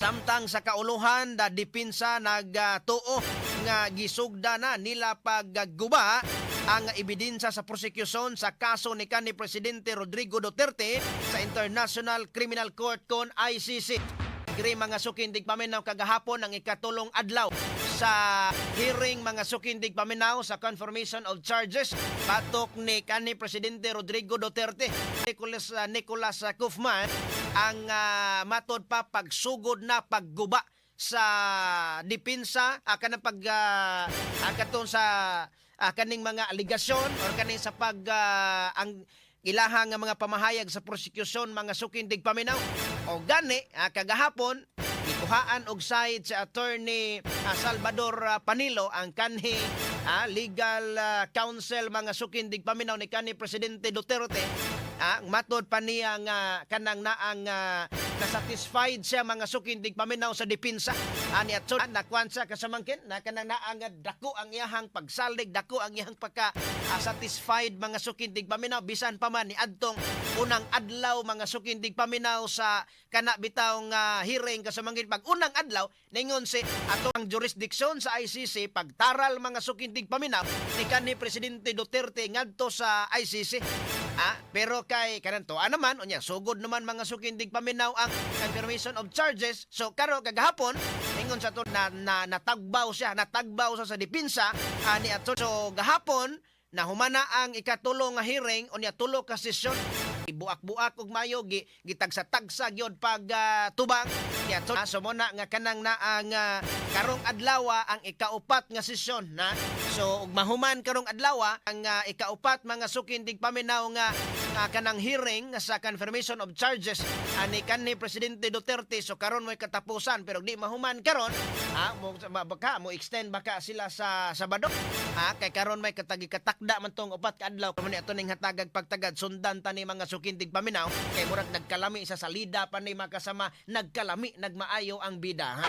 Samtang sa kauluhan, da depensa nagtuo nga gisugda na nila pagguba ang ebidensya sa prosekusyon sa kaso ni kanhi Presidente Rodrigo Duterte sa International Criminal Court kon ICC. Giri, mga suking tigpaminaw, kagahapon ang ikatulong adlaw sa hearing, mga suking tigpaminaw, sa confirmation of charges batok ni kanhi Presidente Rodrigo Duterte. Nicholas Kaufman ang matod pa pagsugod na pagguba sa depensa kanang pag katon sa kaning mga alegasyon or kaning sa pag ang ilaha nga mga pamahayag sa prosekusyon, mga suking tigpaminaw. O gani kagahapon gikuhaan og side si Attorney Salvador Panelo, ang kanhi legal counsel, mga suking tigpaminaw, ni kanhi Presidente Duterte. Matod pa niya nga kanang naang na-satisfied siya, mga suking tigpaminaw, sa depensa ani at so nakuan siya kasamangkin na kanang naang dako ang iyahang pagsalig, dako ang iyang pagka satisfied, mga suking tigpaminaw, bisan pa man ni adtong unang adlaw, mga suking tigpaminaw, sa kana bitaw nga hearing, kasamangkin, pag unang adlaw ningon si ato ang jurisdiction sa ICC pagtaral, mga suking tigpaminaw, ni kanhi Presidente Duterte ngadto sa ICC. Pero kay kanan to naman unya sugod naman, mga suking tigpaminaw, ang confirmation of charges. So karon kagahapon ingon sa to na natagbaw siya sa depensa ani ato. So gahapon nahumana ang ikatulo nga hearing, unya tulo ka sesyon, buak-buak og mayo, gitagsa-tagsa gyud pag tubang niya. So mo na nga kanang naang karong adlaw ang ikaupat nga sesyon na. So ug mahuman karong adlaw ang ikaupat, mga suking tigpaminaw, nga kanang hearing sa confirmation of charges ani kanhi Presidente Duterte. So karon mo'y katapusan, pero di mahuman karon mo baka mo extend baka sila sa Sabado kay karon may katagi katakda man tong upat ka adlaw ni ato ning hatagag pagtagad. Sundan ta ni, mga suking tigpaminaw, kay murag nagkalami sa salida pa ni makasama, nagkalami, nagmaayo ang bida ha.